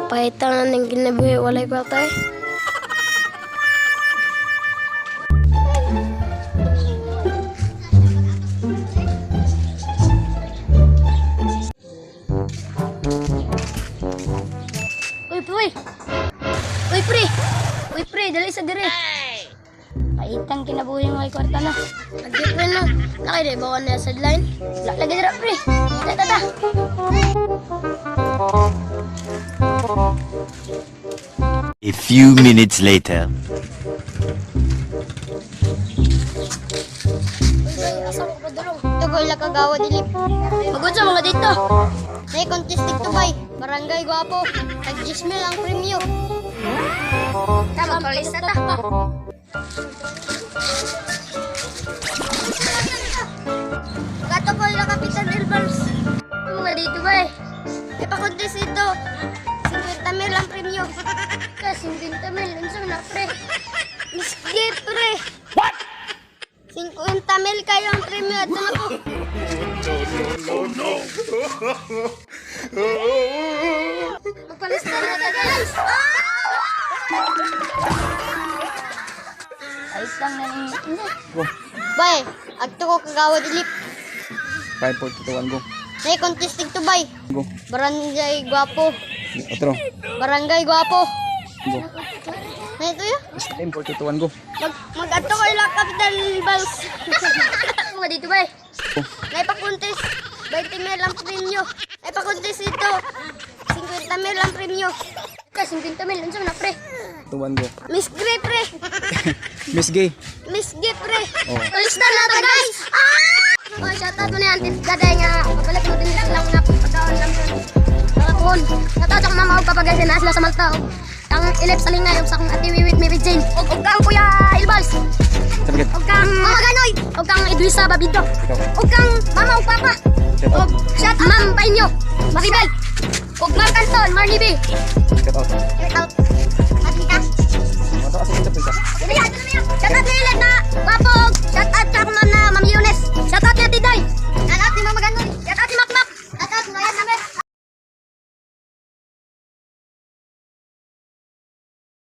Pahitang na ng kinabuhi, walay kwarta eh. Uy, pre! Uy, pre! Uy, pre, dali sa dire. Pahitang kinabuhi ng walay kwarta na. Lagi, pre, na. Laki, di ba ka na sideline? Lagi dira, pre. Tata, tata. A few minutes later. Uy, bay, asa ko padulong? Tugoy la kagawa dilip. Pagod sa mga dito. May contest dito bay. Barangay Gwapo. Tag 10 mil ang premyo. Tama, palis na ta. Gato ko la Kapitan Elbals. Ang mga dito ba eh? May pa-contest dito. 50 mil ang premyo. Ka, 50 mil. Unsa na, pre? Miss G, pre. What? 50 mil kayo ang premyo at na ko. Magpalis na na ta, guys. Ayos lang na ni... Go. Bay, agto ko kagawa dilip. 5, 4, 3, 2, 1, go. May contest dito bay. Go. Barangay Gwapo. Otro. Barangay Gwapo. Go. May ito yun? 5, 4, 3, 2, 1, go. Mag mag-ato ko la Kapitan Elbals. Ang mga dito ba eh? May pa-contest. 20 mil ang premyo. May pa-contest dito. 50 mil ang premyo. Ka, 50 mil. Unsa na, pre? 2, 1, go. Miss Gray, pre. Miss Gay. Miss G, pre. Oh. Palis na na ta, guys! Ah! Oh, shoutout mo na yan, Tit Daday nga. Pagpalit mo din lang nga pagkaon lang yun. Mga kuhon. Shoutout sa mama og papagay na sila sa Malta. Og ang Ilip sa lingay og sa akong Ate Wiwit Mary Jane. Og kang Kuya Ilbals. Sabi Og kang Mama Ganoy. Og kang Idrisa Babido. Ikaw. Og kang Mama og Papa. Shout out. Og shout out Ma'am Painyo. Maribel. Og Ma'am Canton, Marnie B. Shout out. Shout out. Ati ka. Mato asa kita pisa. Shout out ni Ilip na gwapo.